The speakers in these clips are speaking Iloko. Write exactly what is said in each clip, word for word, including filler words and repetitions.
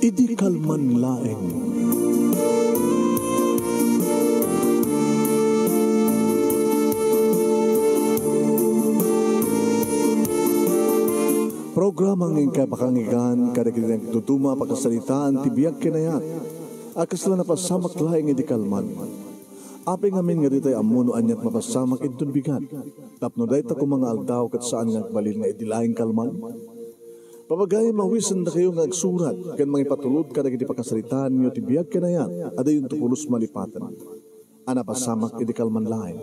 Idi kalman laeng. Programa nga inkay pakangigan kadagiti nagduduma a pakasaritaan ti biag ken ayat a kasla napasamak laeng idi kalman. Apay ngamin nga ditay ammo no aniat mapasamak inton bigat, tapno dayta koma nga aldaw ket saan nga agbalin nga idi laeng kalman? Papagayam, awisendakayo nga agsurat ken mangipatulod kadagiti pakasaritaanyo ti biag ken ayat a dayonto pulos malipaten a napasamak idi kalman laeng.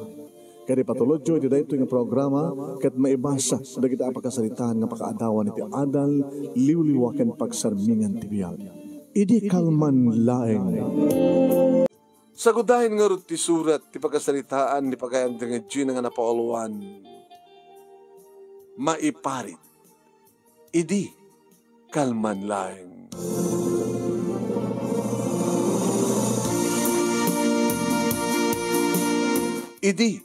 Ket ipatulodyo iti daytoy nga programa ket maibasa dagiti a pakasaritaan nga pakaadawan iti adal, liwliwa ken pagsarmingan ti biag. Idi kalman laeng. Sagudayen ngarud ti surat ti pakasaritaan ni pagayam dengedjina nga napauluan, maiparit idi kalman laeng. Idi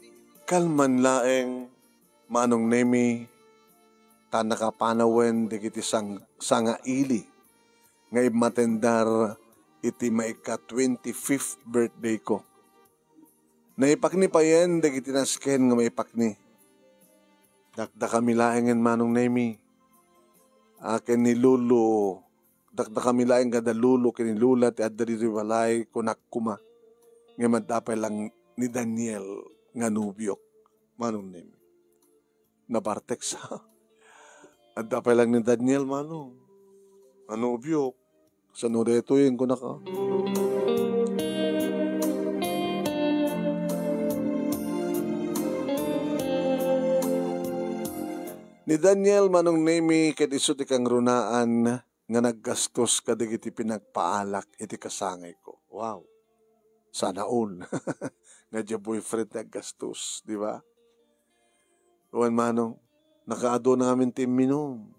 kalman laeng, Manong Nemi, ta nakapanawen dagiti sang-, sangaili nga immatendar iti maika twenty-fifth birthday ko. Naipakni payen dagiti nasken nga maipakni. Dakdakami laengen, Manong Nemi. Akin ni Lolo, dakdakami laeng kada Lolo ken ni Lola ti adda ditoy balay, kunak koma. Ngem adda pay lang ni Daniel nga nobiok, Manong Nemi. Nabartek sa. Adda pay lang ni Daniel, Manong, nga nobiok. Sano daytoy, kunaka? Ni Daniel, Manong Nemi, ket isu ti kangrunaan nga naggastos kadagiti pinagpaalak iti kasangayko. Wow. Sana all. Nga dia boyfriend ti aggastos, di ba? Wen, Manong, nakaaduna ngamin ti imminum.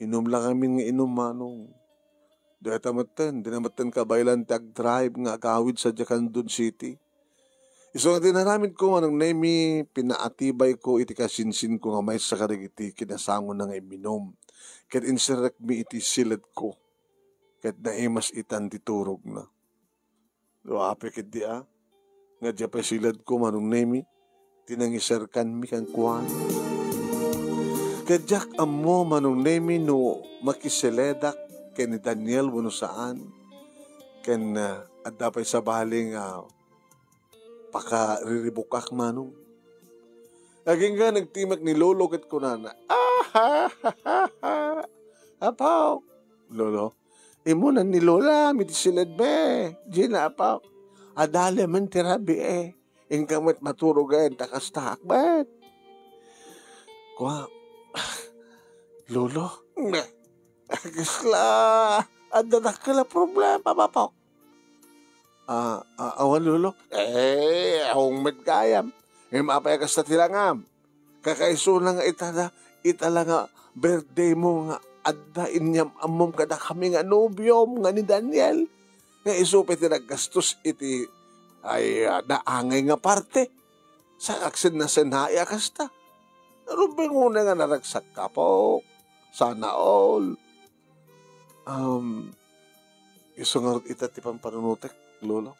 Inum lang ngamin nga inum, Manong. Dayta metten, dina metten kabaelan ti agdrive nga agawid sadiay Candon City. Isu nga dinaramidko, Manong Nemi, pinaatibayko iti kasinsinko nga maysa kadagiti kinasangona nga imminum. Ket inserrekmi iti siledko. Ket naimas itan ti turogna. Apay ketdi a, nga dia pay siledko, Manong Nemi, ti nangiserkanmi kenkuana. Ket diak ammo, Manong Nemi, no makiseledak ken ni Daniel wenno saan. Ken, ah, adda pay sabali nga pakariribukak, Manong. Agingga nagtimek ni Lolo ket kunana, "Ah, ha, ha, ha, ha. Apo, Lolo, immunan ni Lola, mitisiled me. Gina, apo. Adalemen ti rabii. Inka met maturogen, ta kasta akmet." Kua, "Lolo, kasla, adda dakkel a problema, apo." "Ah, ah, awan, Lolo?" "Eh, awan met gayam. Ngem apay a kasta ti langam? Kakaisuna nga ita la, ita la nga birthday mo nga adda inyam-ammom kadakami nga nobiom nga ni Daniel. Nga isu pay ti naggastos iti, ay, ah, naangay nga parte. Sa agsennasenai a kasta. Rumbeng unay nga naragsak ka, apo. Sana all." Um, isu ngarud ita ti pampanunotek, Lolo.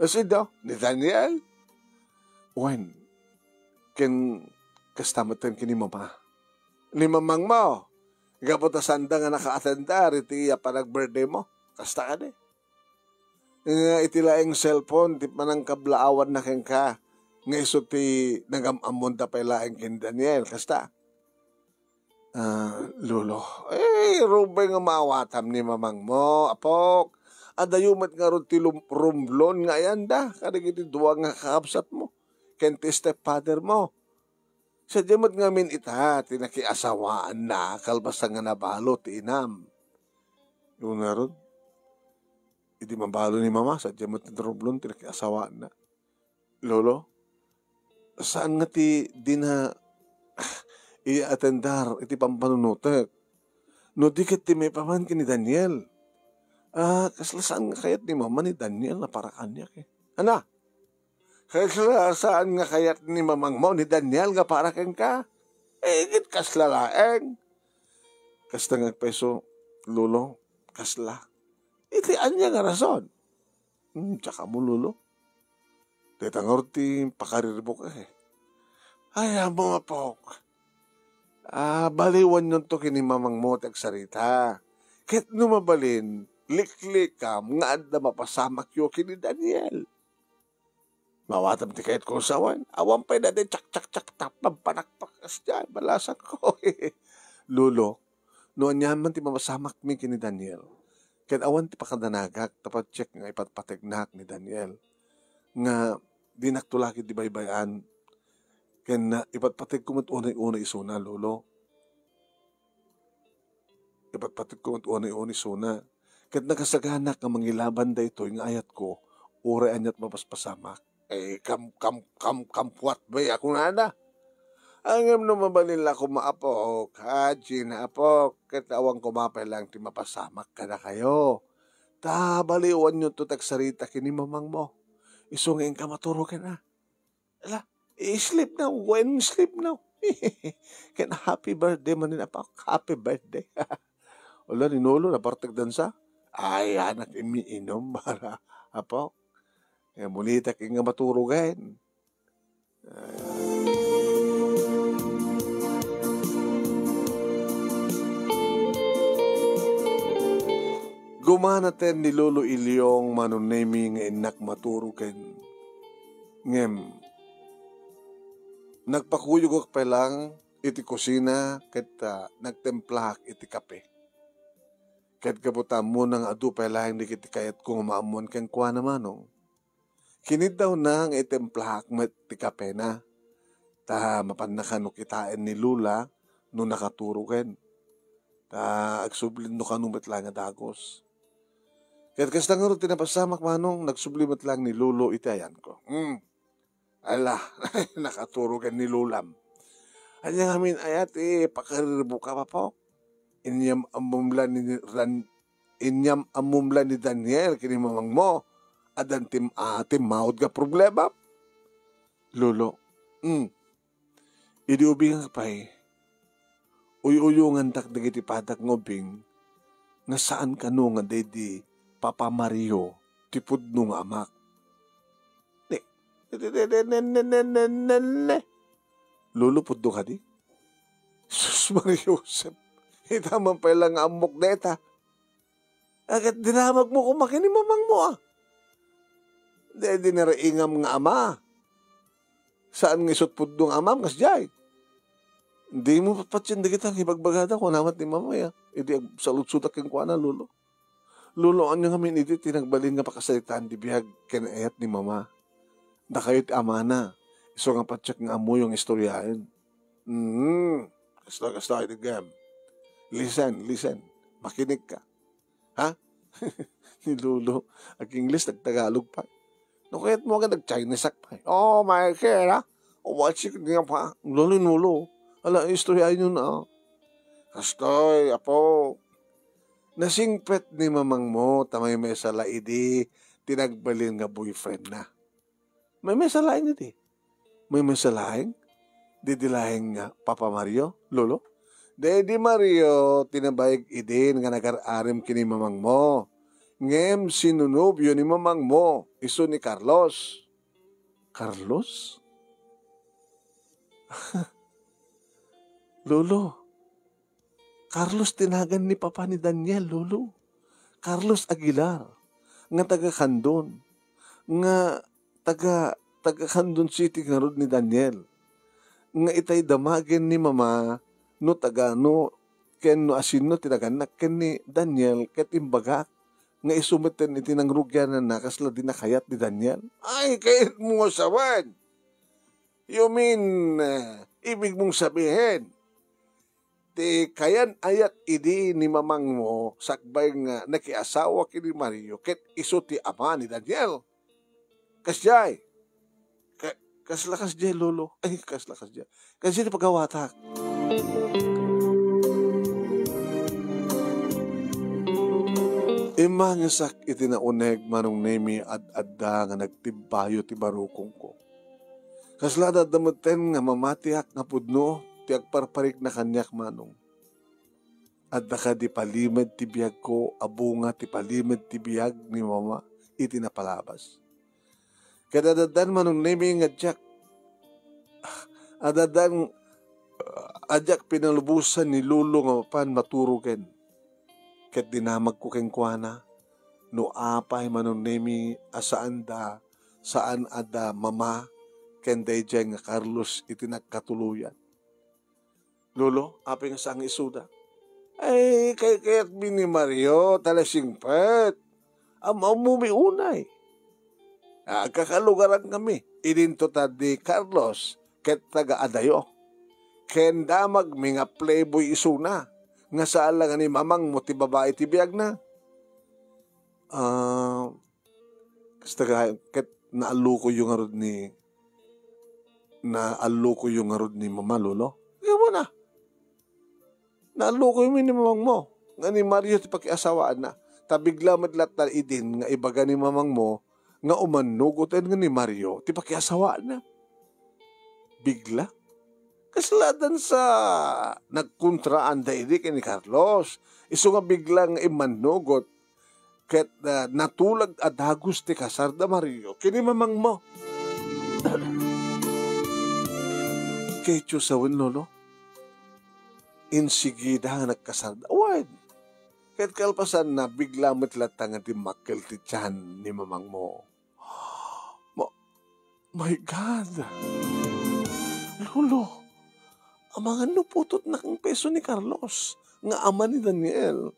Sino? Ni Daniel? Wen, ken kasta metten ken ni Mama. Ni mamangmo, gapu ta sanda nga naka-attendar iti iya panag-birthday mo. Kasta kadi? Nga iti laeng cellphone ti panangkablaawanna kenka, nga isu ti nagam-ammonda pay laeng ken Daniel, kasta? Ah, Lolo, eh, rumbeng nga maawatam ni mamangmo, apok. Adayo met ngarud ti lum-, rumblon nga ayanda kadagiti dua nga kakabsatmo ken ti stepfather mo. Sadiay met ngamin ita ti nakiasawaanna kalpasan nga nabalo ti inam. Wen ngarud, idi mabalo ni Mama, sadiay met ti rumblon ti nakiasawaanna. Lolo, saan nga ti dina iya-attendar iti pampanunotek? No di ket ti maipapan ken ni Daniel. Ah, kasla saan nga kayat ni Mama ni Daniel a para kaniak, eh. Ana? Kasla saan nga kayat ni mamangmo ni Daniel nga para kenka? Eh, ket kasla laeng. Kasta nga agpayso, Lolo, kasla. Iti ania nga rason? Hmm, diak ammo, Lolo. Dayta ngarud ti pakariribuk, eh. Ay, ammo, apok. Ah, baliwanyonto ken ni mamangmo ti agsarita. Ket no mabalin, liklikam nga adda mapasamakyo ken ni Daniel. Maawatam ti kayatko nga sawen. Awan pay daydi tsak, tsak, tsak, tap, pagpanakpak, kasdiay, balasangko. Lolo, no aniaman ti mapasamakmi ken ni Daniel, ket awan ti pakadanagak, ta patiek nga ipatpategnak ni Daniel, nga dinakto la ketdi baybay-an, ken, ah, ipatpategko met unay-unay isuna, Lolo. Ipatpategko met unay-unay isuna. Ket nakasaganak nga mangilaban daytoy nga ayatko, uray aniat mapaspasamak. Eh, kam-, kam-, kam-, kampuat bay a kunana. Ngem no mabalin la koma, apok, a, Gina, apok, ket awan koma pay laeng ti mapasamak kadakayo. Ta baliwanyonto ti agsarita ken ni mamangmo. Isu nga inka maturogen, a. Ala, i-sleep now. Go and sleep now. Ken happy birthday manen, apok. Happy birthday. Ala, ni Lolo, napartek dansa. Ay, anak, imiinom para, apok. Eh, mulitak nga maturogen. Ay. Gumanaten ni Lolo Ilyong Manong Nemi nga innak maturogen. Ngem, nagpakuyogak pay laeng iti kusina ket, ah, nagtemplahak iti kape. Ket gapu ta ammona nga adu pay laeng dagiti kayatko nga maammuan kenkuana, Manong, kiniddawna nga itemplahak met ti kapena. Ta mapanna kano kitaen ni Lola no nakaturogen. Ta agsubli no kano met laeng a dagus. Ket kasta ngarud ti napasamak, Manong, nagsubli met laeng ni Lolo iti ayanko. Hmm. Ala, nakaturogen ni Lolam. Ania ngamin aya ti pakariribukam, apok? Inyam-ammom la ni Ran-, inyam-ammom la ni Daniel ken ni mamangmo. Addan tim-, a, timmaud nga problema? Lolo, hmm. Idi ubingak pay, uy-uyongandak dagiti padak nga ubing nga saan kano nga daydi Papa Mario ti pudno nga amak. Ne, ne, ne, ne. Lolo, pudno kadi? Sus, Maria Josep, ita man pay la nga ammok dayta. Ket dinamagmo koma ken ni mamangmo, a. Daydi naraingam nga ama. Saan nga isut pudno nga amam, kasdiay. Dimo patpatien dagita nga ibagbagada, kuna met ni mamay, a. Idi agsaludsodak kenkuana, Lolo. Lolo, ania ngamin idi ti nagbalin nga pakasaritaan ti biag ken ayat ni mama? Dakayo ti amana, isu nga patiek nga ammoyo nga istoryaen. Mm. Kasta, kasta, idegem. Listen, listen. Makinig ka. Ha? Ni Lolo, ag-English, nagtagalog pa. No kayat mo nga nag-Chinese ak pa. Oh, my God, ha? What's it nga pa? Lolo, Lolo. Ala, istoryayo na. Kastoy, apo. Nasingpet ni mamangmo, ta maymaysa la idi ti nagbalin nga boyfriend na. Maymaysa laeng idi. Maymaysa laeng? Daydi laeng nga Papa Mario, Lolo? Daydi Mario ti nabaig idin nga nagar-arim ken ni mamangmo. Ngem sinunobio ni mamangmo, isu ni Carlos. Carlos? Lolo, Carlos ti nagan ni papa ni Daniel, Lolo. Carlos Aguilar, nga taga Candon, nga taga, taga Candon City ngarud ni Daniel. Nga itay damagen ni mama no taga, no, ken no asinno ti nagannak ken ni Daniel, ket imbagak nga isu metten iti nangrugiananna kasla di nakayat ni Daniel. Ay, kayatmo nga sawen! You mean, eh, ibig mong sabihin, ti kayan-ayat idi ni mamangmo sakbay nga nakiasawa ken ni Mario ket isu ti ama ni Daniel? Kasdiay. Ka-, kasla kasdiay, Lolo. Ay, kasla kasdiay. Kasdiay ti pagawatak. Immangesak iti nauneg, Manong Nemi, ad-adda nga nagtibbayo ti barukongko. Kasla adda metten nga mamatiak nga pudno ti agparparikna kaniak, Manong. Adda kadi palimed ti biagko a bunga ti palimed ti biag ni Mama iti napalabas. Ket addan, Manong Nemi, nga diak, addan, a diak pinalubosan ni Lolo nga mapan maturogen. Ket dinamagko kenkuana, no apay, Manong Nemi, a saanda, saan a da Mama ken daydiay nga Carlos iti nagkatuloyan. Lolo, apay nga saan nga isuda? Ay, kaykayatmi ni Mario, ta la singpet. Am-ammom unay. Agkakalugaran kami. Idinto ta ni Carlos, ket taga-adayo. Ken damagmi nga playboy isuna. Nga saan la nga ni mamangmo ti babai ti biagna. Ah, kasta ka, ket naallukoyyo ngarud ni, naallukoyyo ngarud ni Mama, Lolo? Kaya mo na. Naallukoymi ni mamangmo nga ni Mario ti pakiasawaanna. Ta bigla met latta idin nga ibaga ni mamangmo nga umannugoten nga ni Mario ti pakiasawaanna. Bigla? Kasla dan sa nagkontraan da idi ken ni Carlos. Isu nga bigla nga immannugot ket, ah, natulag a dagus ti kasar da Mario ken ni mamangmo. Kay Diyos awen, Lolo. Insigida nga nagkasarda. Wen, ket kalpasanna, bigla met latta nga dimmakkel ti tiyan ni mamangmo. Ma-, my God! Lolo, amangan no putotnak ang peso ni Carlos, nga ama ni Daniel.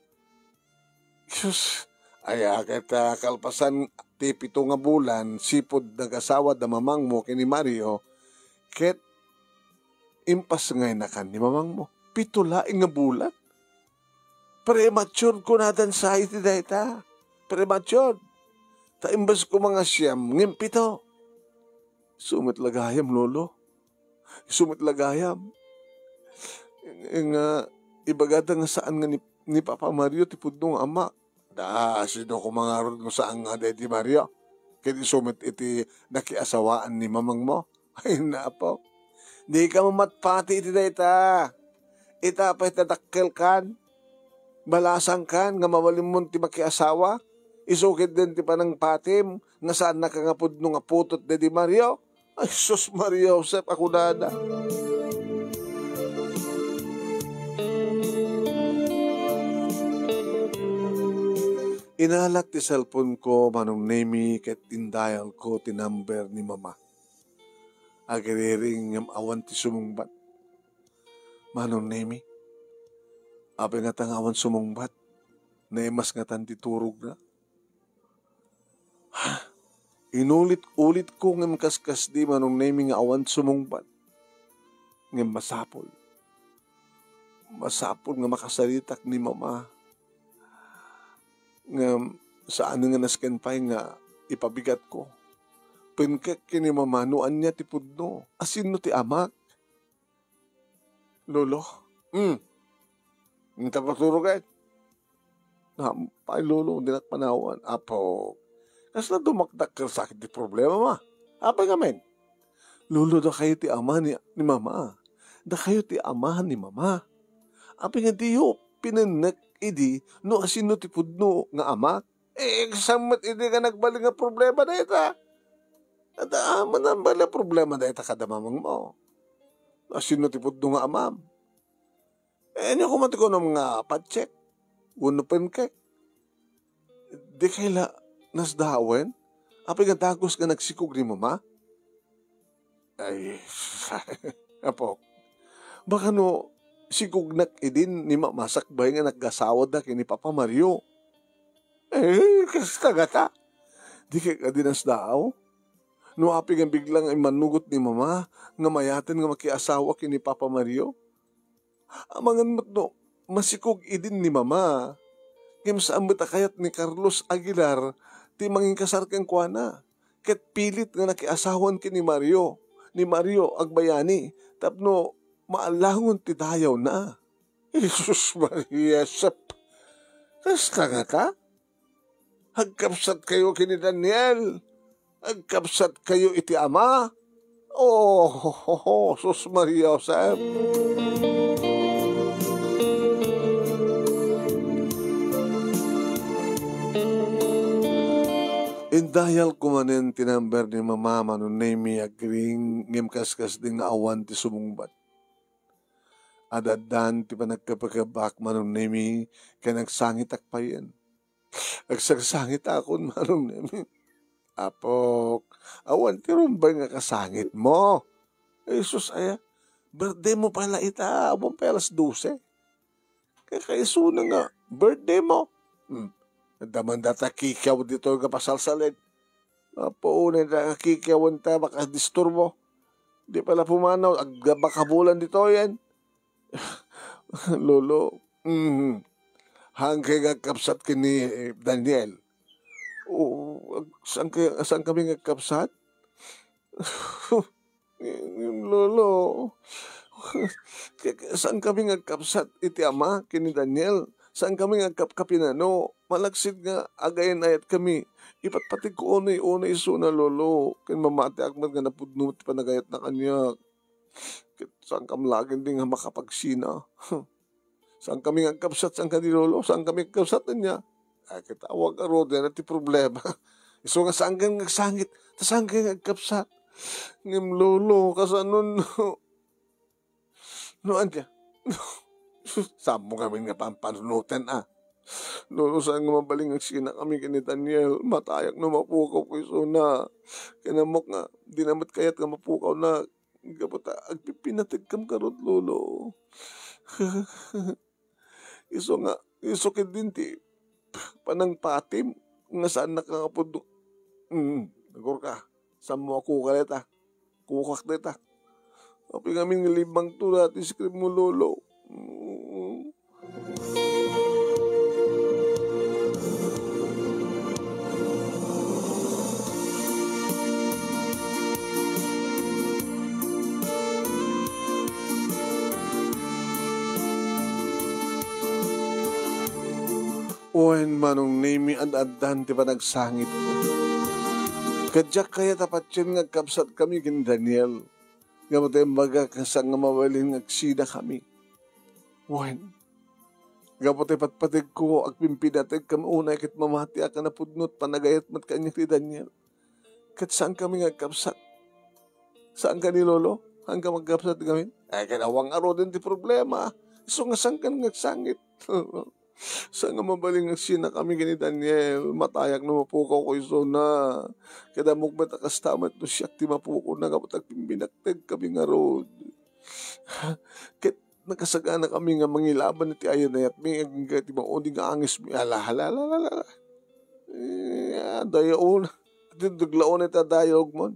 Sus, aya ket, ah, kalpasan ti pito nga bulan, sipud nagasawa da mamangmo ken ni Mario, ket impasngaynakan ni mamangmo. Pito laeng nga bulan? Premature kunadan sa iti dayta. Premature. Ta imbes ko nga siam, ngem pito. Isu met la gayam, Lolo. Isu met la gayam. Nga, ibagada nga saan nga ni, ni Papa Mario ti pudno nga ama. Da, sino ko mangarod no saan nga daydi Mario? Ket isu met iti nakiasawaan ni mamangmo. Ay, napo. Di ka mamatpati iti dayta. Ita pay ta dakkelkan. Balasangkan nga mabalinmon ti makiasawa. Isu ketdin ti panangpatim nga saannaka nga pudno nga putot daydi Mario. Ay, sus, Maria Josep, a kunada. Inalak ti cellphone ko, Manong Nemi, ket indial ko ti number ni Mama. Agiriring ngem awan ti sumungbat. Manong Nemi, apay ngata nga awan sumungbat? Naimas ngatan ti turogna. Inulit-ulit ko ngem kaskasdi, Manong Nemi, nga awan sumungbat. Ngem masapul. Masapul nga makasaritak ni Mama. Ngem saan nga nasken pay nga ipabigat ko. Penkek ken ni Mama no ania ti pudno. Asino ti amak? Lolo? Hmm. Inta paturog, eh. Nampay, Lolo, dinak panawan. Apo, kasla dumakdakkel sakit ti problema, ma? Apay ngamin? Lolo, dakayo ti ama ni, ni Mama. Dakayo ti ama ni Mama. Apay nga diyo pinennek idi no asino ti pudno nga ama? Eh, kasano met idi nga nagbalin nga problema dayta? Adda man nagbalin nga problema dayta kada mamangmo. Asino ti pudno nga amam? Eh, ania koma ti kunom nga patsek? Wenno penkek? Dikay la nasdawen? Apay nga dagus nga nagsikog ni Mama? Ay, apo, baka no sikognak idin ni Mama sakbay nga nagasawa da ken ni Papa Mario. Eh, kasta ngata. Dikay kadi nasdaaw? No apay nga bigla nga immanugot ni Mama nga mayaten nga makiasawa ken ni Papa Mario? Amangan met no masikog idin ni Mama. Ngem saan met a kayat ni Carlos Aguilar ti manginkasar kenkuana. Ket pilit nga nakiasawan ken ni Mario. Ni Mario Agbayani tapno maalangon ti dayawna. Jesus Maria Sep. Kasta ngata? Agkabsatkayo ken ni Daniel. Agkabsatkayo iti ama. Oh, sus Maria Josep. Dial ko manen ti number ni Mama Manong Nemi, agring, ngem kaskasdi nga awan ti sumungbat. Ad-addan ti panagkabakabak Manong Nemi, ken agsangitak payen. Agsangsangitakon Manong Nemi. Apok, awan ti rumbeng nga kasangitmo. Ay, sus, aya, birthday mo pala ita, awan pay alas dose. Kakaisuna nga, birthday mo. Hmm. Damanda ta kikiaw ditoy nga pasalsalin. Apo, unay na nga kikiawan ta, makadisturbo. Di pala pumanaw, agbakabulan ditoyen. Lolo, mm, hangkay nga agkabsat ken ni Daniel. O, ag-, saan kay, saan kami nga agkabsat? Lolo, saan kami nga agkabsat iti ama ken ni Daniel? Saan kami nga agkapkapinano? Malaksid nga agayan-ayat kami. Ipatpategko unay-unay isuna, Lolo, ken mamatiak met nga napudno ti panagayatna kaniak. Ket saan kam laeng di nga makapagsina? Saan kami nga agkabsat? Saan ka ni Lolo? Saan kami agkabsat ania? Ay, ket awan ngaruden ti problema. Isu nga saan ka nga agsangit, ta saan ka nga agkabsat? Ngem Lolo, kasano no, no ania? Saanmo ngamin nga pampanunoten, a? Lolo, saan nga mabalin nga agsina kami ken ni Daniel? Matayak no mapukaw ko isuna. Ken ammok nga, di na met kayat nga mapukawnak. Gapu ta agpipinategkam ngarud, Lolo. Isu nga, isu ketdin ti panangpatim nga saannak nga pudno. Mm, agurka. Saanmo a kuka dayta? Kukak dayta. Apay ngamin nga limbangto dayta ice cream mo, Lolo? Mm. Wen, Manong Nemi, ad-addan ti panagsangitko. Ket diak kayat a patien nga agkabsat kami ken Daniel. Gapu ta imbagak nga saan nga mabalin nga agsina kami. Wen, gapu ta ipatpategko, agpimpinategkami unay ket mamatiak a napudno ti panagayat met kaniak ni Daniel. Ket saan kami nga agkabsat? Saan ka ni Lolo? Saan ka magkabsat ngamin? Ay, ket awan ngaruden ti problema. Isu nga saan ka nga agsangit? Saan nga mabalin nga agsina kami ken ni Daniel? Matayak no mapukaw ko isuna. Ket ammok met a kasta met no siak ti mapukawna gapu ta agpimpinateg kami ngarud. Ket nakasagana kami nga mangilaban iti ayan-ayatmi, agingga iti maudi nga angesmi. Ala, ala, ala, ala, ala. Eh, adayo na. Iti daglaon iti adayogmon.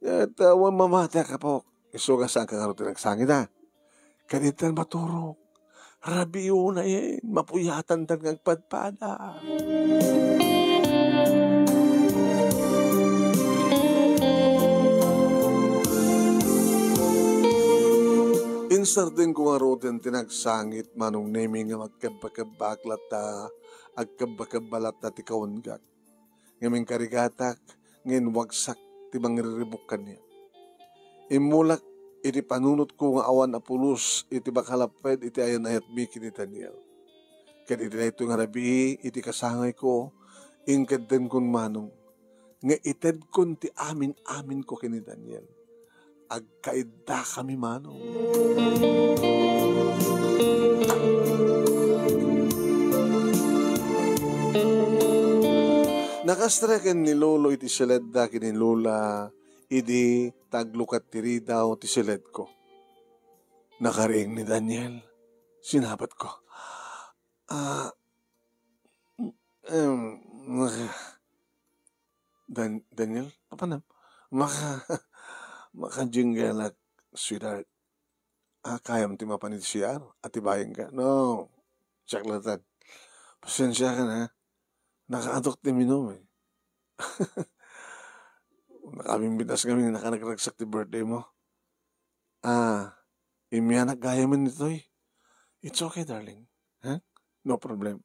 Ket, ah, awan mamatiak, apok. Isu nga saan ka ngarud ti nagsangit, a? Ket intan maturog. Rabiona yen, mapuyatantan nga agpadpada. Insardengko ngaruden ti nagsangit, Manong Nemi, nga agkebbakebbak latta, agkebbakebba latta ti kaunggaak. Ngem inkarigatak nga inwagsak ti mangriribuk kaniak. Immulak iti panunotko nga awan a pulos iti makalapped iti ayan-ayatmi ken ni Daniel. Ket iti daytoy nga rabii, iti kasangayko, inkeddenkon Manong nga itedkon ti amin-aminko ken ni Daniel. Agkaiddakami, Manong. Nakastra ken ni Lolo iti siledda ken ni Lola idi ta aglukat ti ridaw ti siledko. Nakariing ni Daniel. Sinapatko. Ah, em, maka-, Dan-, Daniel, apanem? Maka-, makajinggelak, sweetheart. Ah, kayam ti mapan iti C R? Atibayen ka? No. Siak latta. Pasensiakan, ha? Nakaaduk ti minum, eh. Nakabimbitas kami, nakanagragsak ti birthday mo. Ah, immianak gayamen ditoy. It's okay, darling. Ha? No problem.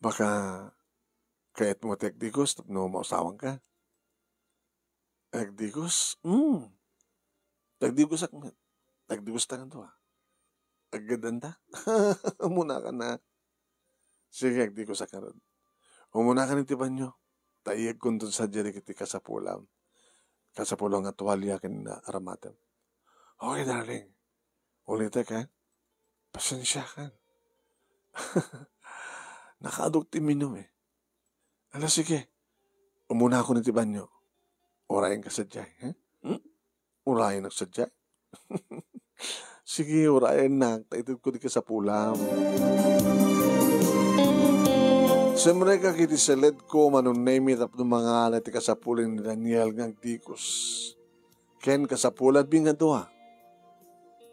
Baka kayatmo ti agdigos tapno mausawanka? Agdigos? Mm. Agdigosak met. Agdigosta ngarud, a. Aggaddanta? Umunakan, a. Sige, agdigosak ngarud. Umunakan iti banio. ta iyegkonton sadiay dagiti kasapulam. Kasapulam nga tualia ken aramatem. Okay, darling. Ulitek, ha? Pasensiakan. Nakaaduk ti minum, eh. Ala, sige. Umunakon iti banyo. Urayenka sadiay, ha? Hmm? Urayennak sadiay? Sige, urayennak. Ta itedko ti kasapulam. Simrekak iti seledko, Manong Nemi, tapno mangala ti kasapulan ni Daniel nga agdigos. Ken kasapulanmi nga dua.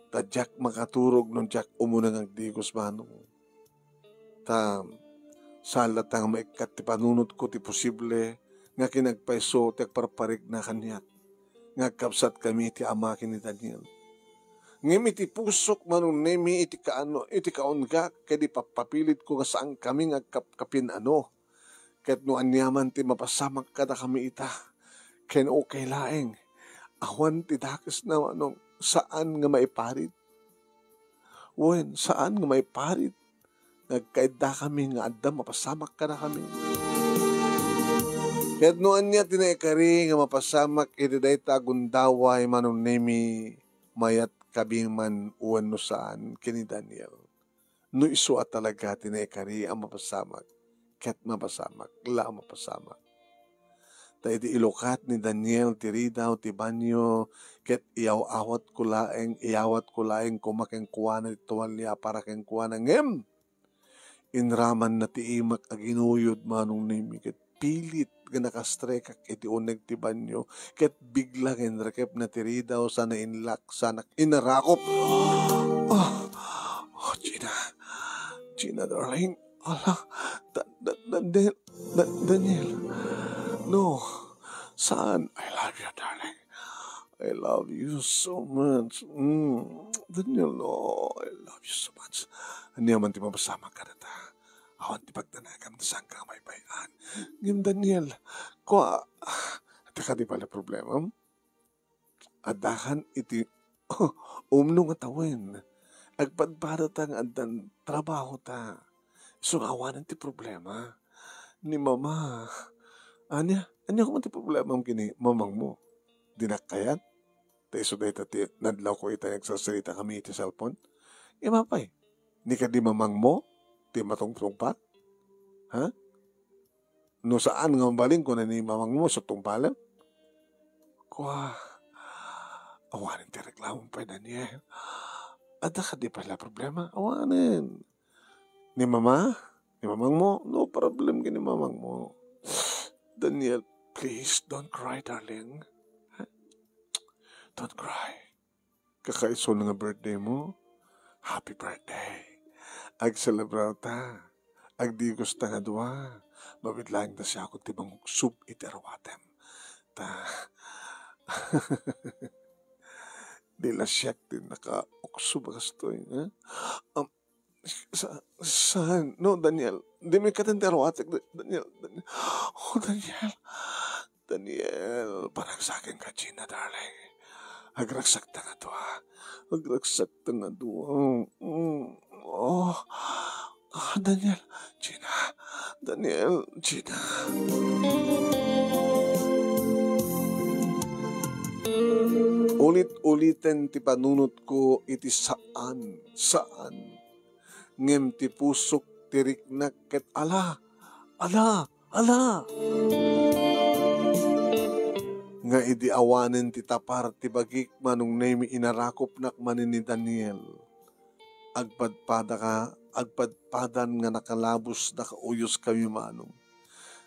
Ta diak makaturog no diak umuna nga agdigos, Manong. Ta, saan latta nga maikkat ti panunotko ti posible nga kinagpayso ti agparparikna kaniak nga agkabsatkami ti ama ken ni Daniel. Ngem iti pusok, Manong Nemi, iti kaano, iti kaunggaak ken ipappapilitko nga saankami nga agkapkapin-ano. Ket no aniaman ti mapasamak kadakami ita, ken okay laeng, awan ti dakesna, Manong, saan nga maiparit. Wen, saan nga maiparit nga agkaiddakami nga adda mapasamak kadakami. Ket no ania ti naikari nga mapasamak iti dayta a gundaway, Manong Nemi, mayatkami man wenno saan ken ni Daniel. No isu a talaga ti naikari a mapasamak, ket mapasamak la a mapasamak. Ta idi ilukat ni Daniel ti ridaw ti banio, ket iyaw-awatko laeng, iyawatko laeng koma kenkuana ti tualia para kenkuana, ngem inramanna ti imak a ginuyod, Manong Nemi, ket pilit nga nakastrekak iti uneg ti banio, ket bigla nga inrekepna ti ridaw, sana inlak, sanak inarakop. Oh, oh, Gina. Gina, darling. Ala, Da-, Da-, Daniel, Da-, Daniel. No, saan? I love you, darling. I love you so much. Mm. Daniel, no, I love you so much. Ania man ti mapasamak kadata? Awan ti pagdanagam ta saanka nga maybay-an. Ngem Daniel, kua, adda kadi pay la problemam? Addakan iti umno nga tawen. Agpadpadata nga addan trabahota. Isu nga awanen ti problema. Ni Mama. Ania? Ania koma ti problemam ken ni mamangmo? Dinak kayat? Ta isu dayta ti nadlawko ita nga agsarsaritakami iti cellphone. Ngem apay? Ni kadi mamangmo ti matungtungpal? Ha? No saan nga mabalin, kuna ni mamangmo, isu tungpalem? Kua, awanen ti reklamo pay, Daniel. Adda kadi pay la problema? Awanen. Ni Mama? Ni mamangmo? No problem ken ni mamangmo. Daniel, please, don't cry, darling. Don't cry. Kakaisuna nga birthday mo. Happy birthday. Agselebrarta. Agdigosta nga dua. Mabiit laeng ta siakon ti manguksob iti aruatem. Ta, di la siak ti nakauksob a kastoy, eh? Am, sa-, saan? No, Daniel. Dimo ikkaten ti aruatek, Da-, Daniel, Daniel. Oh, Daniel. Daniel, paragsakenka, Gina, darling. Agragsakta nga dua. Agragsakta nga dua. Mm. Oh. Ah, Daniel, Gina. Daniel, Gina. Ulit-uliten ti panunotko iti saan, saan. Ngem ti pusok ti riknak ket ala, ala, ala. Nga idi awanen ti tapar ti bagik, Manong Nemi, inarakopnak manen ni Daniel. Agpadpadaka, agpadpadan nga nakalabos, nakauyos kami, Manong.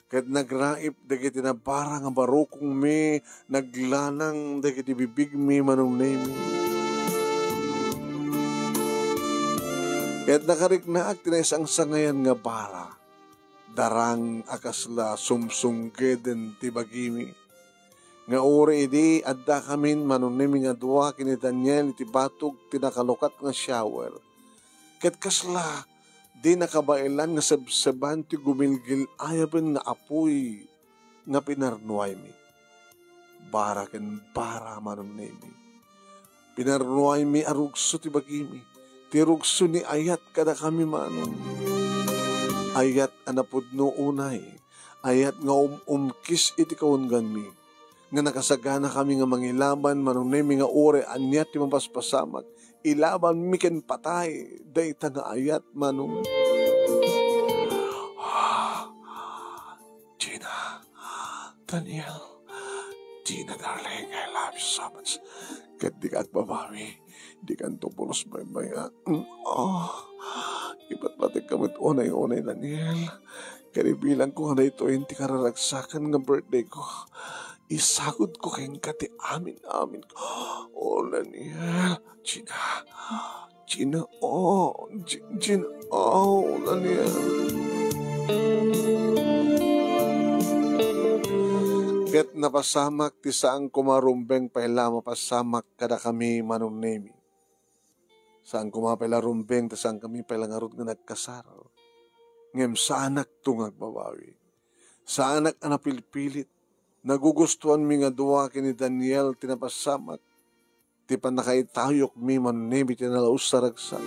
Ket nagraip dagiti nabara nga barukongmi, naglanang dagiti bibigmi, Manong Nemi. Ket nakariknaak ti naisangsangayan nga bara, darang a kasla sumsungkeden ti bagimi. Nga uray idi addakamin, Manong Nemi, nga dua ken ni Daniel iti batog ti nakalukat nga shower. Ket kasla di nakabaelan nga sebseban ti gumilgil-ayaben nga apuy nga pinarnuaymi. Bara ken bara, Manong Nemi. Pinarnuaymi a rugso ti bagimi, ti rugso ni ayat kadakami, Manong. Ayat a napudno unay, Ayat nga um-, umkis iti kaungganmi, nga nakasaganakami nga mangilaban, Manong Nemi, nga uray ania ti mapaspasamak, ilabanmi ken patay dayta nga ayat, Manong. Gina, Daniel, Gina, darling, I love you so much. Ket dika agbabawi. Dikanto pulos baybay-an. Mm, ah. Ipatpategka met unay-unay, Daniel. Ket ibilangko nga daytoyen ti kararagsakan nga birthday ko. Isagudko kenka ti amin-amin ko. Oh, Daniel. Gina. Gina. Oh, Gi-, Gina. Oh, Daniel. Ket napasamak ti saan koma rumbeng pay la mapasamak kadakami, Manong Nemi. Saan koma pay la rumbeng ta saankami pay la ngarud nga nagkasar. Ngem saanakto nga agbabawi. Saanak a napilpilit. Nagugustuanmi nga dua ken ni Daniel ti napasamak. Ti pannakaitayokmi, Manong Nemi, ti nalaus a ragsak.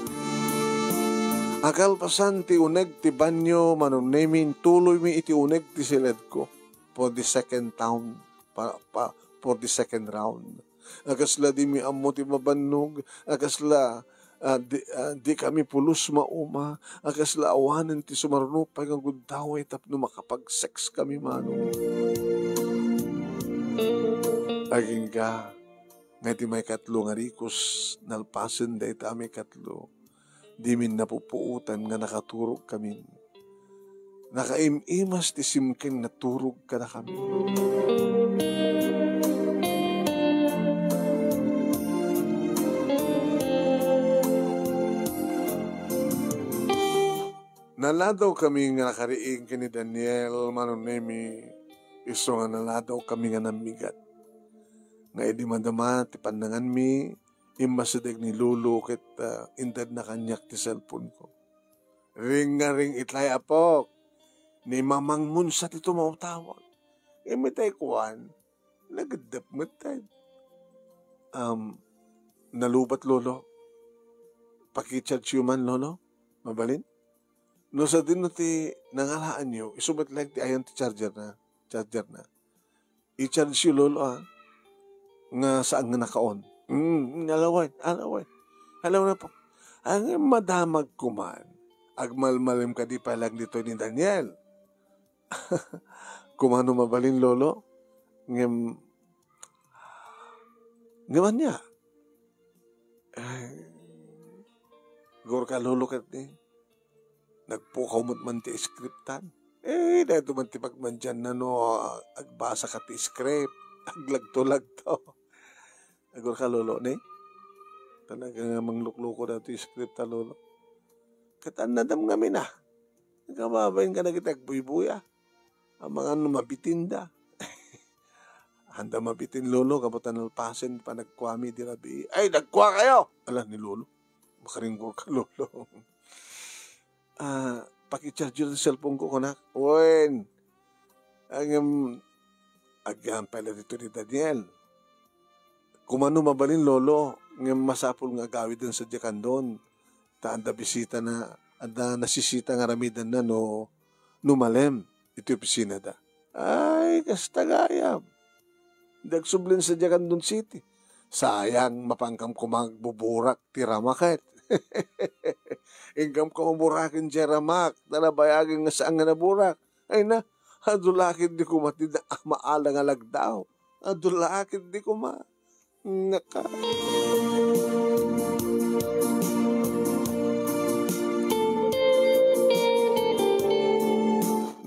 Akalpasan ti uneg ti banio, Manong Nemi, intuloymi iti uneg ti siledko for the second round, pa, pa, for the second round. A kasla dimi ammo ti mabannog, a kasla, ah, di, ah, dikami pulos mauma, a kasla awanen ti sumaruno pay nga gundaway tapno makapag-sex kami, Manong. Agingga, nga iti maikatlo nga rikos, nalpasen dayta a maikatlo, dimin napupuotan nga nakaturogkamin. Nakaim-imas ti simken nga turog kadakami. Naladawkami nga nakariing ken ni Daniel, Manong Nemi, isu nga naladawkami nga nammigat. Nga idi madama ti pannanganmi, immasideg ni Lolo ket, ah, intedna kaniak ti cellphone-ko. "Ring nga ring itay, apok. Ni Mamang Monsa ti tumawtawag." Imitay kuan, nageddep met tay. Um, nalubat, Lolo. Paki-charge-yo man, Lolo. Mabalin? No sadino ti nangalaanyo, isu met laeng ti ayan ti charger na, charger na. I-charge-yo, Lolo, ah, nga saan nga naka-on. Mm, alawen, alawen. Alawen na po. Ang madamag kuman, agmalmalem kadi pay lang ditoy ni Daniel. Kumano mabalin, Lolo? Ngem, ngem ania? Ay, gurka, Lolo, ket ni, nagpukaw met man ti scriptan. Eh, dayto man ti pagmandianna no agbasa ka ti script. Aglagto-lagto. Agurka, Lolo, ni? Talaga nga manglukloko daytoy script ta, Lolo. Ket annadam ngamin, ah. Nakababain ka na kita agbuybuya. Amangan no mabitinda. Anda mabitin, Lolo, gapu ta nalpasen panagkuami di rabii. Ay, nagkua kayo! Ala ni Lolo. Makaringgor ka, Lolo. Ah, paki-charge-yo ti cellphone-ko, kunak. Wen. Ngem, agyan pay la dito ni Daniel. Kumano mabalin, Lolo, ngem masapul nga agawiden sadiay kandon. Ta adda bisita na, adda nasisita nga aramidenna no, no malem iti opisinada. Ay, kasta gayam. Di agsubli sadiay kandon city. Sayang, mapankam koma agbuburak ti ramaket. Inkam koma buraken diay ramak, ta nabayagen nga saan nga naburak. Ay na, adu la ketdi koma ti na-, maala nga lagdaaw. Adu la ketdi koma. Naka.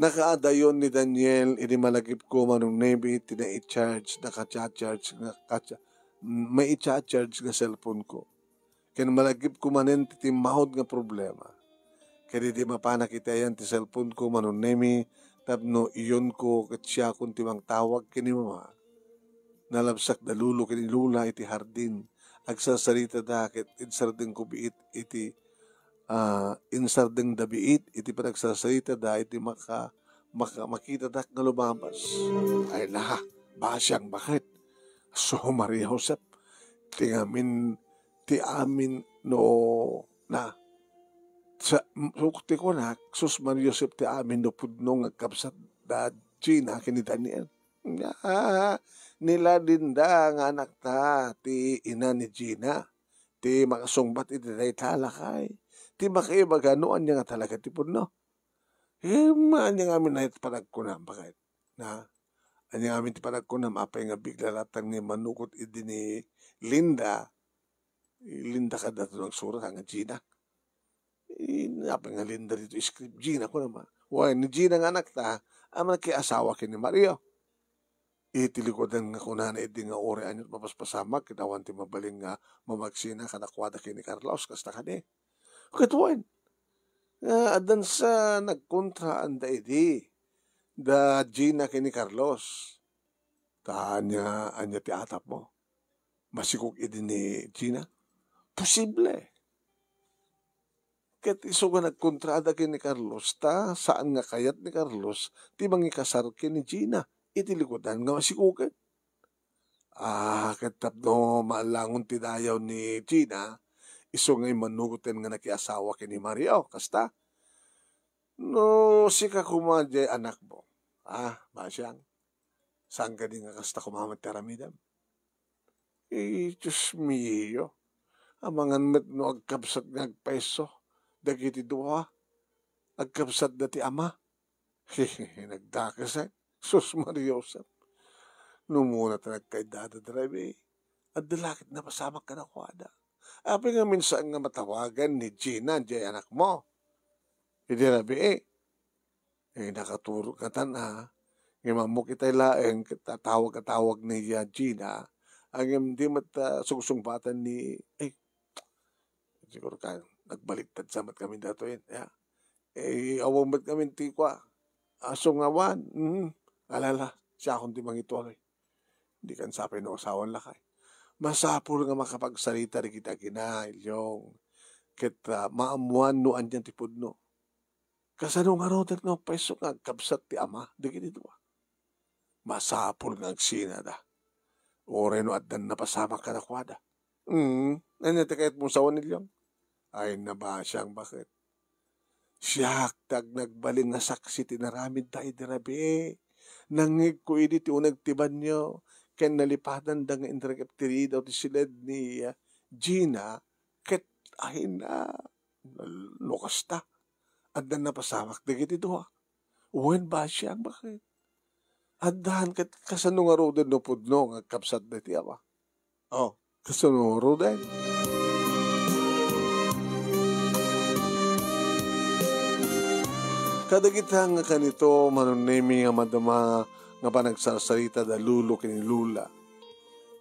Nakaadayon ni Daniel idi malagipko, Manong Nemi, ti nai-charge, naka-charge nga kacha-, maicha-charge nga cellphone-ko. Ken malagipko manen ti timmahod nga problema. Ket idi mapanak iti ayan ti cellphone-ko, Manong Nemi, tapno iyonko ket siakon ti mangtawag ken ni Mama. Nalabsak da Lolo ken ni Lola iti hardin. Agsarsaritada ket insardengko biit iti, ah, insardengda biit iti panagsarsaritada iti maka-, maka-, makitadak nga lumabas. Ay la, basiang baket. So, Maria Josep, ti ngamin ti amin no na. Sa, sukti ko na, sus, Maria Josep, ti amin no pudno nga agkabsat, da Gina ken ni Daniel. Nia, ni Linda nga anakta ti ina ni Gina ti makasungbat iti dayta, lakay. Ti makaibaga no ania nga talaga ti pudno. Em, ania ngamin ti panagkunam, baket? Na? Ania ngamin ti panagkunam, apay nga bigla latta nga immanugot idi ni Linda? Linda kadato nagsurat, nga Gina. Eh, apay nga Linda dito script? Gina ko naman. Wen, ni Gina nga anakta, a nakiasawa ken ni Mario. Iti likudan nga kunana idi nga uray ania't mapaspasamak, ket awan ti mabalin nga mamagsina kadakuada ken ni Carlos, kasta kadi. Ket wen, nga addan sa nagkontraan da idi, da Gina ken ni Carlos. Ta ania, ania ti atapmo? Masikog idi ni Gina? Posible. Ket isu nga nagkontrada ken ni Carlos, ta saan nga kayat ni Carlos ti mangikasar ken ni Gina iti likudan nga masikugen. Ah, ket tapno maalangon ti dayaw ni Gina, isu nga immanugoten nga nakiasawa ken ni Mario, kasta? No sika koma diay anakmo, ah, Basiang, saan kadi nga kasta koma met ti aramidem? Eh, Dios mio, amangan met no agkabsat nga agpayso dagiti dua, agkabsatda ti ama. Nagdakes, eh. Sus, Maria Josep. No umuna ta nagkaiddada da rabii, adda la ket napasamak kadakuada. Apay ngamin saan nga matawagan ni Gina diay anakmo? Idi rabii, eh, nakaturog ngatan a. Ngem ammok itay laeng ket tatawag a tawag ni Gina. Ngem di met, ah, sungsungbatan ni, ay, siguro ka, nagbaliktad sa met kami datoyen, ya. Eh, awan met kami ti kua. Aso nga awan, mm, alala, siakon ti mangituloy. Di kan sapay no asawan lakay. Masapul nga makapagsarita dagiti agina, Ilyong. Ket, ah, maammuan no ania ti pudno. Kasano ngaruden nga mapayso nga agkabsat ti ama dagiti dua? Masapul nga agsinada. Uray no addan napasamak kadakuada. Hmm, ania ti kayatmo sawen, Ilyong? Ay, nabasiang baket. Siak ti agnagbalin nga saksi ti naramidda idi rabii. Nangngegko idi ti uneg ti banio, ken nalipatanda nga inregep ti ridaw ti siled ni, ah, Gina, ket, ay na, no kasta, addan napasamak dagiti dua. Wen, basiang baket. Addan ket kasano ngaruden no pudno nga agkabsatda ti ama? Oh, kasano ngaruden? Kadagita nga kanito, Manong Nemi, nga madama nga panagsarsarita da Lolo ken ni Lola.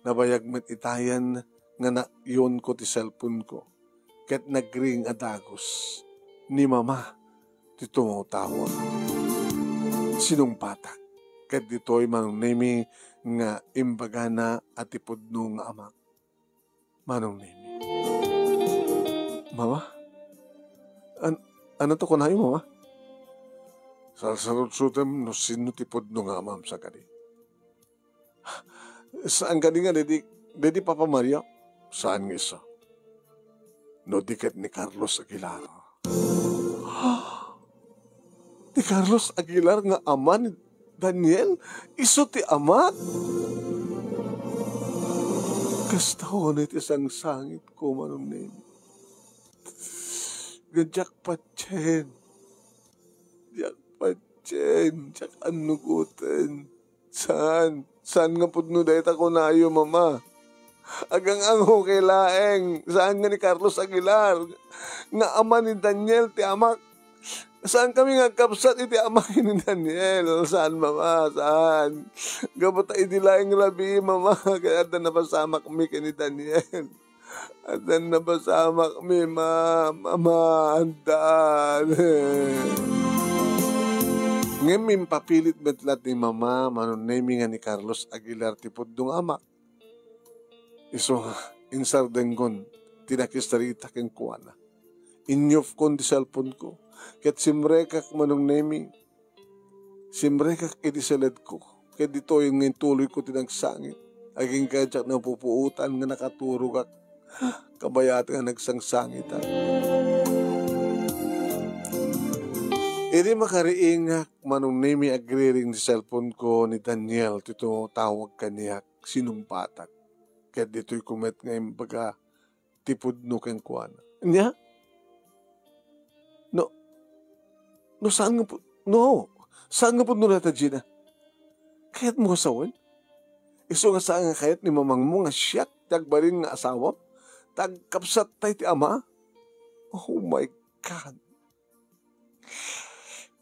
Nabayag met itayen nga nakyonko ti cellphone-ko, ket nagring a dagus ni Mama ti tumawtawag. Sinungbatak, ket ditoy, Manong Nemi, nga imbagana a ti pudno nga amak. Manong Nemi. Mama? An-, ania ti kunayo, Mama? Sarsarutsotem no sino ti pudno nga amam, sa kadi. Saan kadi nga daydi, daydi Papa Mario? Saan nga isu? No di ket ni Carlos Aguilar. Ni Carlos Aguilar nga ama ni Daniel? Isu ti amak? Kasta unay ti sangsangitko, Manong Nemi. Nga diak patien. Diak patien, diak annugoten. Saan? Saan nga pudno dayta kunayo, Mama? Agang-ango kay laeng. Saan nga ni Carlos Aguilar nga ama ni Daniel ti amak? Saan kami nga agkabsat iti ama ken ni Daniel? Saan, Mama? Saan? Gapu ta idi laeng rabii, Mama, kay adda napasamakmi ken ni Daniel. Addan napasamakmi, ma-, mama, addan. Ngem impapilit met laeng ni Mama, Manong Nemi, nga ni Carlos Aguilar ti pudno nga amak. Isu nga, insardengkon ti nakisarita kenkuana. Inyupkon ti cellphone-ko, ket simrekak, Manong Nemi. Simrekak iti siledko, ket ditoy nga intuloyko ti nagsangit. Agingga diak napupuotan nga nakaturogak, kabayat nga nagsangsangitak. Idi makariingak, Manong Nemi, agriring ti cellphone ko ni Daniel ti tumatawag kaniak, sinumpatak. Ket ditoy ko met nga imbaga ti pudno kenkuana. Ania? No, no saan nga pu-, no, saan nga pudno dayta, Gina? Kayatmo a sawen? Isu nga saan nga kayat ni mamangmo nga siak ti agbalin nga asawam? Ta agkabsattay ti ama? Oh my God!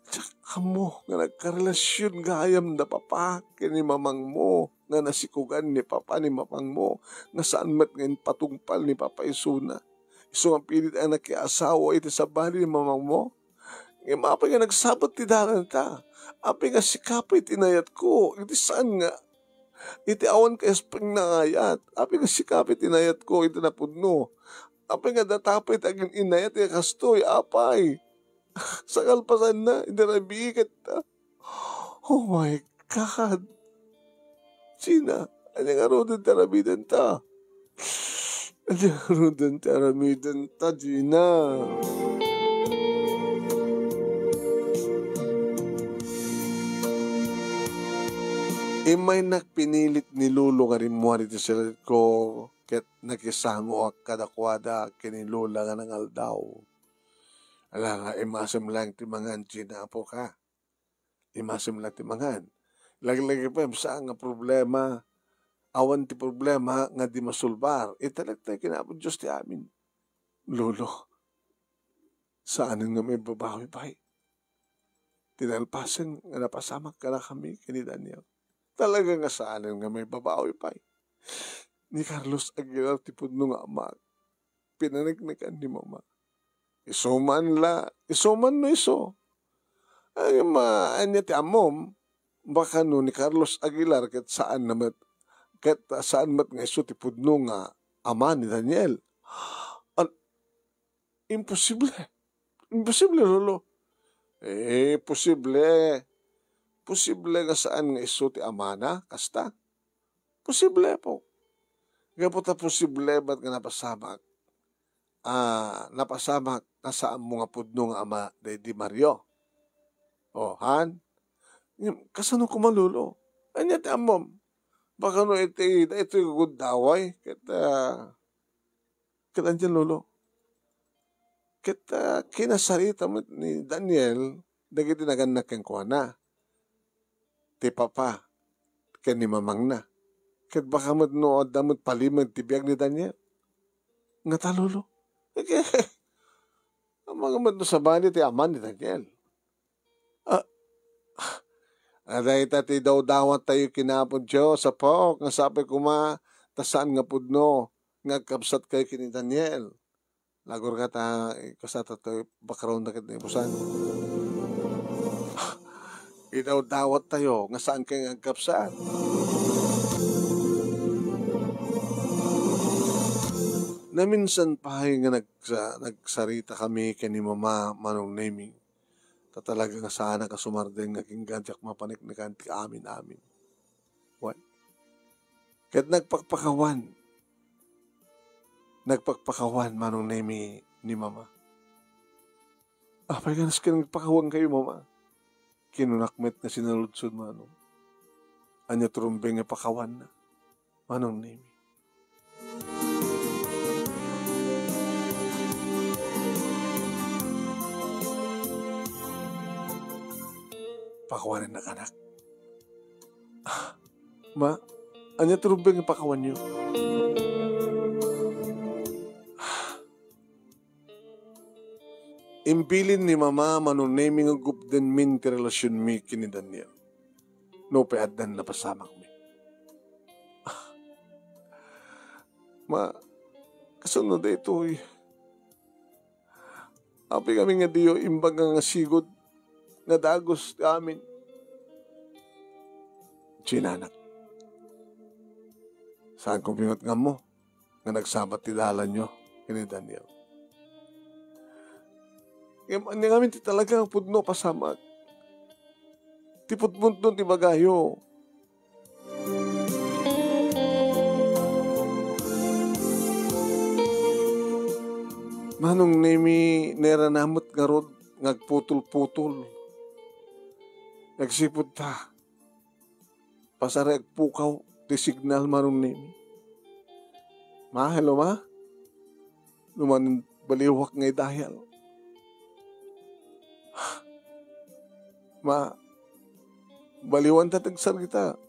Diak ammo nga nagkarelasion gayam da papa ken ni mamangmo, nga nasikugan ni papa ni mamangmo, nga saan met nga impatungpal ni papa isuna. Isu nga pilit a nakiasawa iti sabali ni mamangmo. Ngem apay nga nagsabat ti dalanta? Apay nga sikapi ti inayatko iti saan nga iti awan kayat pay nga ayat. Apay nga sikapi ti inayatko iti napudno? Apay nga datapay ti agin-inayat nga kastoy? Apay, sa kalpasanna, iti rabii ketta. Oh my God! Gina, ania ngaruden ti aramidenta? Ania ngaruden ti aramidenta, Gina? Immaynak pinilit ni Lolo nga rimmuar iti siledko ket nakisangoak kadakuada ken ni Lola nga nangaldaw. Ala, imasem laeng ti mangan, Gina, apo ka. Imasem laeng ti mangan. Laglagipen, saan nga problema. Awan ti problema nga di masolbar. Italek tayo ken Apo Dios ti amin. Lolo, saanen nga maibabawi pay ti nalpasen nga napasamak kadakami ken ni Daniel. Talaga nga saanen nga maibabawi pay. Ni Carlos Aguilar ti pudno nga amak. Pinaneknekan ni Mama. Isu man la, isu man no isu. Ay, ma-, ania ti ammom? Baka no ni Carlos Aguilar ket saan na met, ket saan met nga isu ti pudno nga ama ni Daniel. An-, imposible. Imposible, Lolo. Eh, posible. Posible nga saan nga isu ti amana, kasta? Posible, apo. Gapu ta posible met nga napasamak. Ah, napasamak nga saanmo nga pudno nga ama daydi Mario. O, han? Ngem, kasano koma, Lolo? Ania ti ammom? Baka no iti, daytoy guddaway, ket, ah, ket ania, Lolo? Ket, ah, kinasarita met ni Daniel dagiti nagannak kenkuana, ti papa ken ni mamangna. Ket baka met no adda met palimed ti biag ni Daniel. Ngata, Lolo? Ket, amangan met no sabali ti ama ni Daniel. Ah, adayta ti dawdawattayo ken Apo Dios, apok, nga sapay koma ta saan nga pudno nga agkabsatkayo ken ni Daniel. Nagurga ta, eh, kasata toy background na ket naibusan. Idawdawattayo nga saan kayo nga agkabsat. Naminsan pay nga nagsa-, nagsarita kami ken ni Mama, Manong Nemi. Ta talaga nga saanak a sumardeng nga agingga diak mapaneknekan ti amin-amin. Wen, ket nagpakpakawan. Nagpakpakawan, Manong Nemi, ni Mama. Apay nga nasken nagpakawankayo, Mama? Kinunak met nga sinaludsod, Manong. Ania ti rumbeng nga pakawanna, Manong Nemi? Pakawanennak, anak. Ah, Ma, ania ti rumbeng nga pakawanyo? Imbilin ni Mama, Manong Nemi, nga gupdenmin ti relasionmi ken ni Daniel. No pay addan napasamakmi. Ah, Ma, kasano daytoy? Apay kami nga diyo imbaga nga sigud nga dagus ti amin? Sinanak. Saan ko pingot nga ammo nga nagsabat ti dalanyo ken ni Daniel. Ngem ania ngamin ti talaga nga pudno a pasamak? Ti pudpudno ti bagayo. Manong Nemi, nairana met ngarud nga agputol-putol Nagsipud ta, pasar agpukaw ti signal, Manong Nemi. Ma, hello, ma? Numan baliwak nga i-dial. Ma, baliwan ta tagsarita.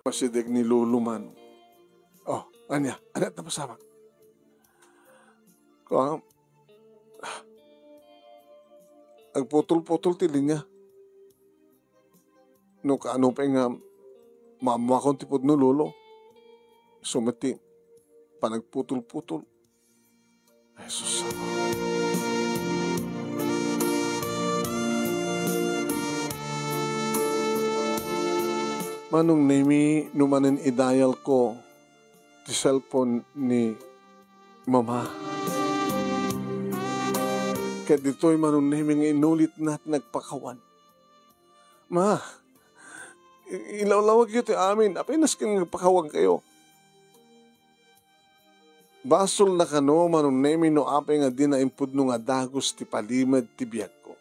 Masideg ni Lolo man. Oh, ania? Ania ti napasamak? Kuan, agputol-putol ti linya. No kaano pay nga maammuakon ti pudno, Lolo. Isu met ti panagputol-putol. Ay, sus, Ama. Manong Nemi, no manen i-dial ko ti cellphone ni Mama. Ket ditoy, Manong Nemi, nga inulitna ti nagpakawan. Ma, i-, ilawlawagyo ti amin. Apay nasken nga agpakawankayo? Basolna kano, Manong Nemi, no apay nga dina impudno nga dagus ti palimed ti biagko.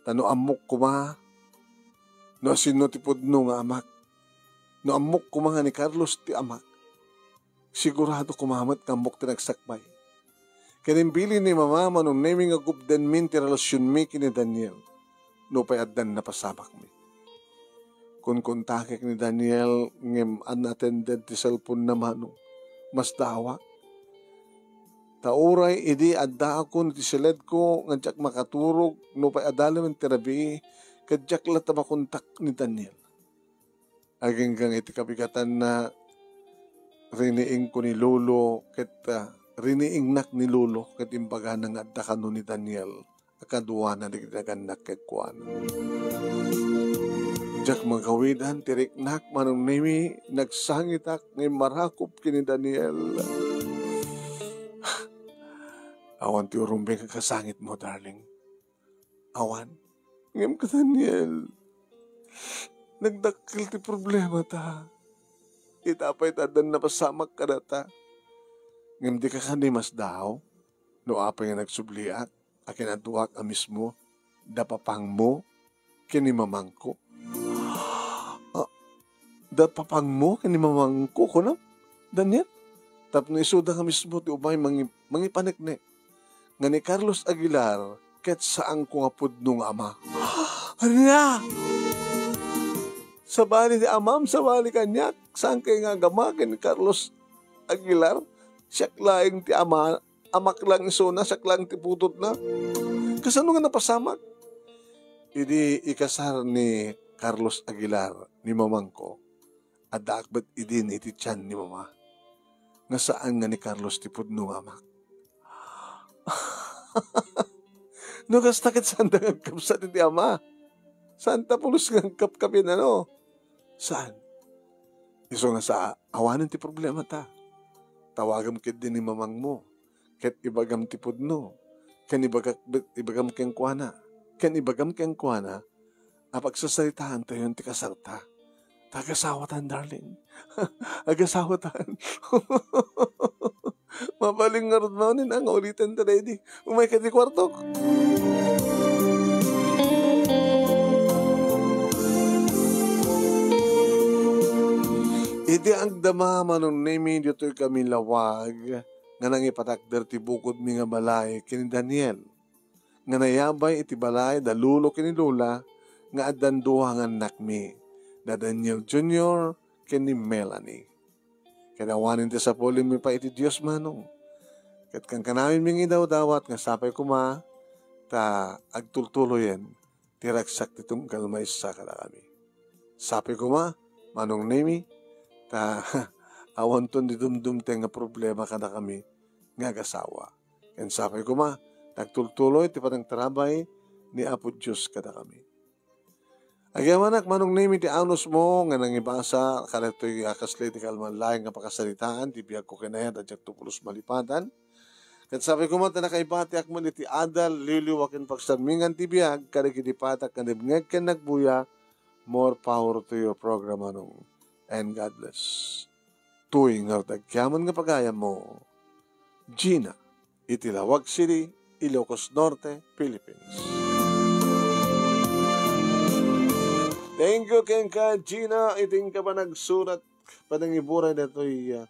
Ta no ammok koma no asino ti pudno nga amak, no ammok koma nga ni Carlos ti amak, sigurado koma met nga ammok ti nagsakbay. Ket imbilin ni Mama, Manong Nemi, nga gupdenmin ti relasionmi ken ni Daniel, nupay addan napasamakmi. Kunkuntakek ni Daniel, ngem unattended ti cellphone na, Manong. Masdawak. Ta uray idi addaakon iti siledko nga diak makaturog, nupay adalemen ti rabii, ket diak latta makontak ni Daniel. Agingga iti kabigatanna, riniingko ni Lolo ket, ah, riniingnak ni Lolo ket imbagana nga adda kano ni Daniel a kaduana dagiti nagannak kenkuana. Diak magawidan ti riknak, Manong Nemi, nagsangitak nga immarakop ken ni Daniel. Awan ti urumbeng a kasangitmo, darling. Awan. Ngem ka, Daniel, nagdakkel ti problemata. Ita pay ta addan napasamak kadata. Ngem dika kadi masdaaw no apay nga nagsubliak a kinaduak a mismo da papangmo ken ni mamangko. Ah, da papangmo ken ni mamangko, kunam, Daniel? Tapno isuda nga mismo ti umay mangi-, mangipaneknek nga ni Carlos Aguilar ket saanko nga pudno nga ama. Ania? Sabali ti amam, sabali kaniak, saankay nga agama ken ni Carlos Aguilar? Siak laeng ti ama, amak lang isuna, siak lang ti putotna. Kasano nga napasamak? Idi ikasar ni Carlos Aguilar ni mamangko, addaak met idin iti tian ni mama, nga saan nga ni Carlos ti pudno nga amak. No kasta ket saanda nga agkabsat iti ama. Saanta pulos nga agkapkapin, ano? Saan? Isu nga sa awanen ti problemata. Tawagam ketdi ni mamangmo, ket ibagam ti pudno, ken ibagak, ibagam kenkuana, ken ibagam kenkuana a pagsasaritaantayon ti kasarta. Ta agasawatan, darling. Agasawatan. Mabalin ngarud manen nga uliten ta daydi. Umay ka ti kuartok. Idi agdama, Manong Nemi, ditoy kami lawag nga nangipatakder ti bukodmi nga balay ken ni Daniel nga nayabay iti balay da Lolo ken ni Lola nga addan dua nga annakmi, da Daniel Junior ken ni Melanie. Ket awanen ti sapulenmi pay iti Dios, Manong. Ket kankanawenmi nga idawdawat nga sapay koma ta agtultuloyen ti ragsak ti tunggal maysa kadakami. Sapay koma, Manong Nemi, ta awanton ti dumdumteng nga problema kadakami nga agasawa. Ken sapay koma, ta agtultuloy ti panagtarabay ni Apo Dios kadakami. Agyamanak, Manong Nemi, ti anusmo nga nangibasa kadagitoy a kasla iti kalman laeng nga pakasaritaan ti biagko ken ayat a diakto pulos malipatan. Ket sapay koma ta nakaibatiak met iti adal, liwliwa ken pagsammingan ti biag kadagiti patak nga nabngeg ken nagbuya. More power to your program, Manong. And God bless. Toy nga agyaman nga pagayammo, Gina, iti Lawag City, Ilocos Norte, Philippines. Thank you kenka, Gina, iti inka panagsurat, panangiburay datoy, ah,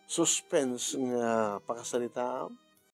suspense nga pakasarita.